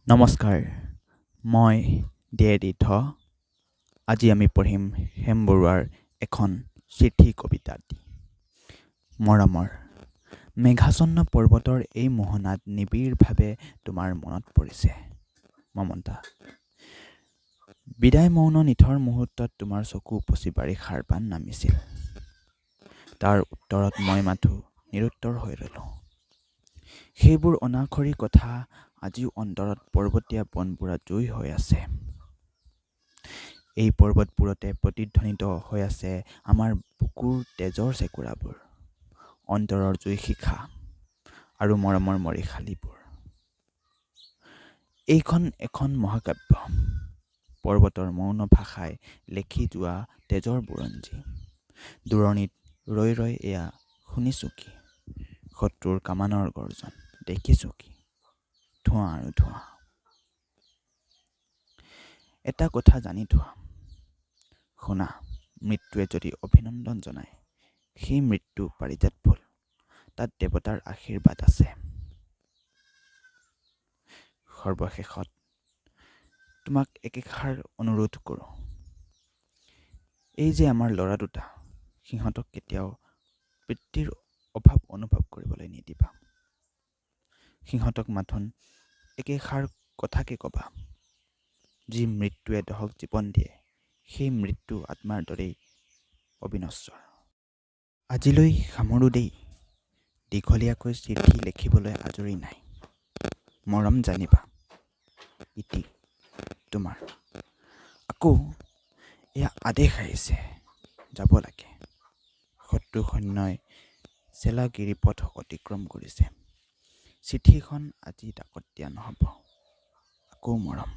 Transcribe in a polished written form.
নমস্কাৰ, মই দেৱতীৰ্থ। আজি আমি পঢ়িম হেম বৰুৱাৰ এখন চিঠি কবিতাটি। মৰমৰ মেঘাচ্ছন্ন পৰ্বতৰ এই মোহনাত নিবিড়ভাৱে তোমাৰ মনত পৰিছে মমতা। বিদায় মৌন নিথৰ মুহূৰ্তত তোমাৰ চকু উপচি বাৰিষাৰ বান নামিছিল। তাৰ উত্তৰত মই মাথোঁ নিৰুত্তৰ হৈ ৰ'লোঁ। সেইবোৰ অনাখৰী কথা আজিও অন্তৰত পৰ্বতীয়া বনপোৰা জুই হৈ আছে। এই পৰ্বতবোৰতে প্ৰতিধ্বনিত হৈ আছে আমাৰ বুকুৰ তেজৰ চেকুৰাবোৰ, অন্তৰৰ জুই শিখা আৰু মৰমৰ মৰিশালিবোৰ। এইখন এখন মহাকাব্য, পৰ্বতৰ মৌন ভাষাই লেখি যোৱা তেজৰ বুৰঞ্জী। দূৰণিত ৰৈ ৰৈ এয়া শুনিছোঁ কি? শত্ৰুৰ কামানৰ গৰ্জন। দেখিছোঁ কি? ধোঁৱা আৰু ধোঁৱা। এটা কথা জানি থোৱা শুনা, মৃত্যুৱে যদি অভিনন্দন জনায়, সেই মৃত্যু পাৰিজাত ফুল, তাত দেৱতাৰ আশীৰ্বাদ আছে। সৰ্বশেষত তোমাক একেষাৰ অনুৰোধ কৰোঁ, এই যে আমাৰ ল'ৰা দুটা, সিহঁতক কেতিয়াও পিতৃৰ অভাৱ অনুভৱ কৰিবলৈ নিদিবা। সিহঁতক মাথোন একেষাৰ কথাকে ক'বা, যি মৃত্যুৱে দহক জীৱন দিয়ে, সেই মৃত্যু আত্মাৰ দৰেই অবিনশ্বৰ। আজিলৈ সামৰোঁ দেই, দীঘলীয়াকৈ চিঠি লেখিবলৈ আজৰি নাই। মৰম জানিবা। ইতি তোমাৰ। আকৌ এয়া আদেশ আহিছে, যাব লাগে। শত্ৰু সৈন্যই চেলা গিৰিপথ অতিক্ৰম কৰিছে। চিঠিখন আজি ডাকত দিয়া নহ'ব। আকৌ মৰম।